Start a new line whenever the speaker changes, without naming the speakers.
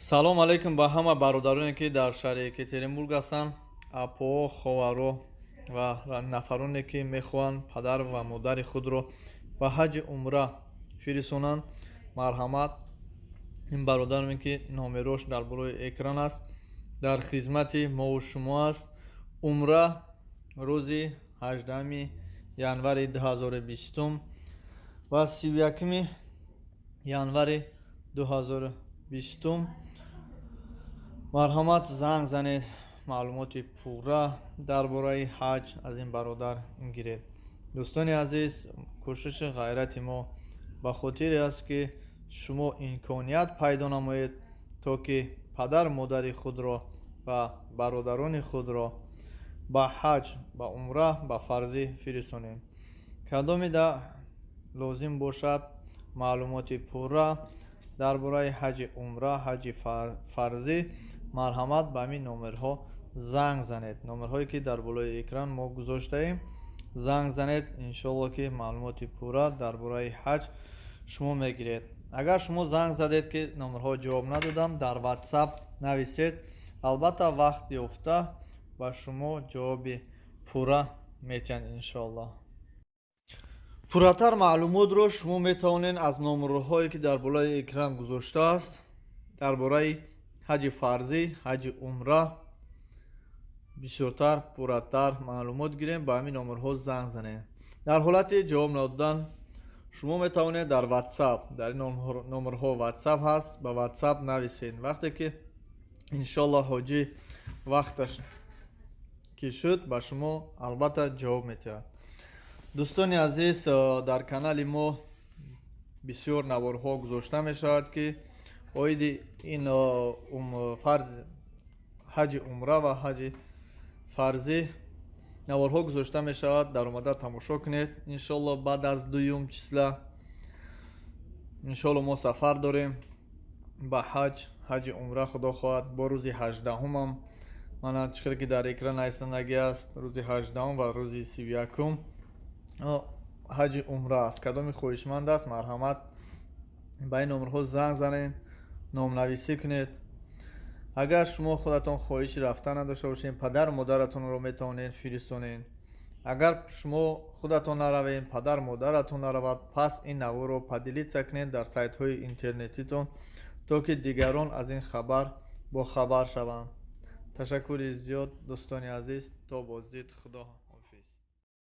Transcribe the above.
Салом алейкум ба ҳама бародароне, ки дар шаҳри Екатеринбург ҳастанд, апоҳо, ховаро ва нафароне, ки мехоҳанд падар ва модари худро ба ҳаҷи умра фирисонанд. Марҳамат, ин бародарме, ки номерош дар болои экран аст, дар хизмати мову шумо аст. Умра рӯзи 18 январи 2020 ва 31 январи 2020. Марҳамат, занг занед, маълумоти пурра дар бораи ҳаҷ аз ин бародар гиред. Дӯстони азиз, кӯшиши ғайрати мо ба хотире аст, ки шумо имконият пайдо намоед, то ки падар модари худро ва бародарони худро ба ҳаҷ, ба умра, ба фарзӣ фирисонед. Кадомида лозим бошад маълумоти пурра дар бораи ҳаҷи умра, ҳаҷи фарзӣ, марҳамат, ба ҳамин номерҳо занг занед. Номерҳое, ки дар болои экран мо гузоштаем, занг занед. Иншоалло, ки маълумоти пурра дар бораи ҳаҷ шумо мегиред. Агар шумо занг задед, ки номерҳо ҷавоб надодам, дар WhatsApp нависед, албатта вақт ёфта ба шумо ҷавоби пурра метиҳанд, иншоалло. Пурратар маълумотро шумо метавонед аз номерҳое, ки дар болои экран гузоштааст, дар бораи ҳаҷи фарзӣ, ҳаҷи умра бисёртар, пурратар маълумот гирем. Ба ҳамин номерҳо занг занед. Дар ҳолати ҷавоб надодан шумо метавонед дар WhatsApp, дар ин номерҳо WhatsApp ҳаст, ба WhatsApp нависед. Вақте ки, иншоалло, ҳоҷӣ вақташ ки шуд, ба шумо албатта ҷавоб метиҳад. Дӯстони азиз, дар канали мо бисёр наворҳо гузошта мешавад, ки оиди ин фарз, ҳаҷи умра ва ҳаҷи фарзӣ наворҳо гузошта мешавад. Даромада тамошо кунед. Иншоалло, баъд аз дуюм числа, иншоалло, мо сафар дорем ба ҳаҷ, ҳаҷи умра, худо хоҳад, бо рӯзи 18-ҳумам. Мана, чӣ хеле ки дар экран нависандагӣ аст, рӯзи 18-ум ва рӯзи 31-ум ҳаҷи умра аст. Кадоми хоҳишманд аст, марҳамат, ба ин номерҳо занг занед, номнависӣ кунед. Агар шумо худатон хоҳиши рафтан надошта бошед, падару модаратонро метавонед фиристонед. Агар шумо худатон наравед, падар модаратон наравад, пас ин наворро поделиться кунед дар сайтҳои интернетитон, то ки дигарон аз ин хабар бохабар шаванд. Ташаккури зиёд, дӯстони азиз, то боздид. Худо.